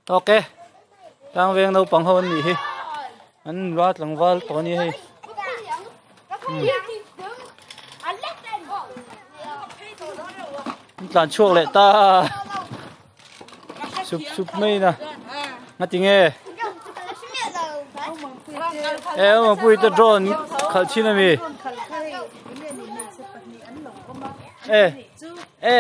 Tawk e tlangveng naupang ho an nih hi an nula tlangval tawh a ni hei an tlan chhuak leh ta sup sup mai in a ngati nge e awmpuii te drone khalh thin a mi e e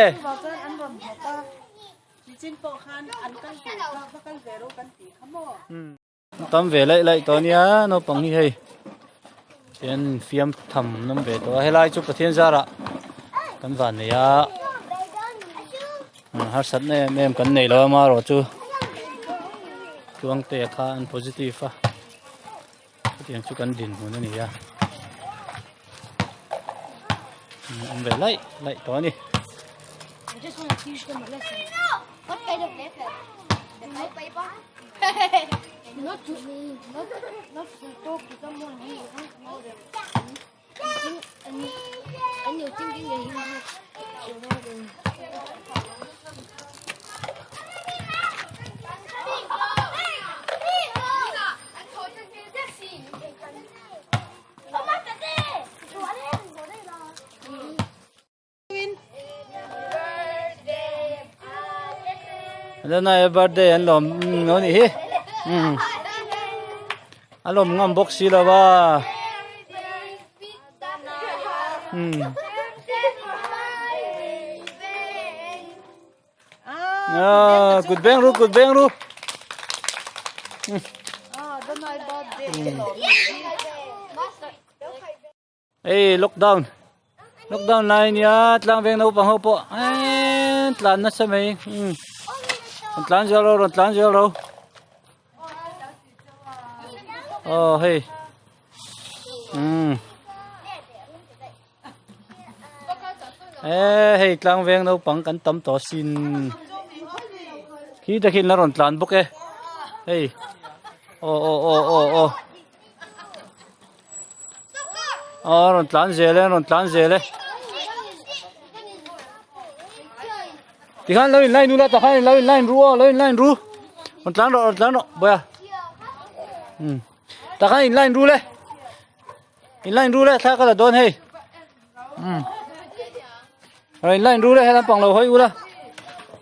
Tam ve laih laih tawh ania naupang hi hei hian fiam tham an awm ve tawh a helai chu Pathian zarah kan van nei a harsatna em em kan nei lo a amaherawh chu tluangte kha an positive a chutiang chu kan dinhmun a ni a awm ve laih laih tawh a ni. I just want to teach them a lesson. What kind of lesson? The paper? Not to not not to talk to someone who you don't know them. And, and, and you're thinking that you have you know them. Lanai birthday an lawm lo nih hi a lawm ngam bawk si lo va kut beng ru kut beng ru Hei lockdown lockdown lai ania tlang veng naupang ho pawh eee tlan nasa mai umm rawn tlan zel ro rawn tlan zel ro aw hei umm eee hei tlang veng naupang kan tam tawh sin khi takhin la rawn tlan bawk e hei aw aw aw aw aw. Aw rawn tlan zel e rawn tlan zel e tikhan lo in line ula takhan lo in line ru aw lo in line ru rawn tlan rawh rawn tlan rawh bawia um takhan in line ru le in line ru le thla ka la dawn hei um rawn in line ru le he lampang lo hawi ula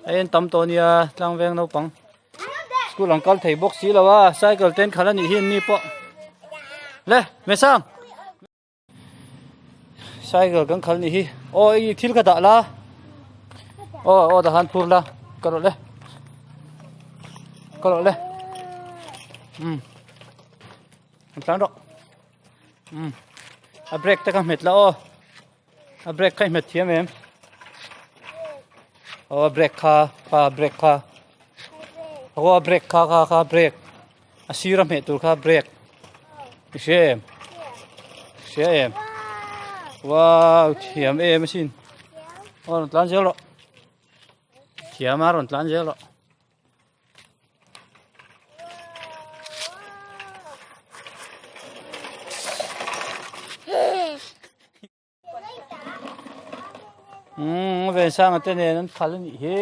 hei an tam tawh ania tlangveng naupang School an kal thei bawk si lo a cycle ten khalh a nih hi an ni pawh le Mesang cycle kan khalh nih hi aw i thil ka dah la aw aw dah han phur la ka rawh le ka rawh le um an tlan rawh um a brake te kha hmet la aw A brake kha i hmet thiam em? Aw a brake kha kha brake kha aw a brake kha kha kha brake a sir a hmeh tur kha brake i hria em hria em wow thiam em asin aw rawn tlan zel rawh thiam a rawn tlan zel rawh. Umm ven sanga te nen an phal a nih hi.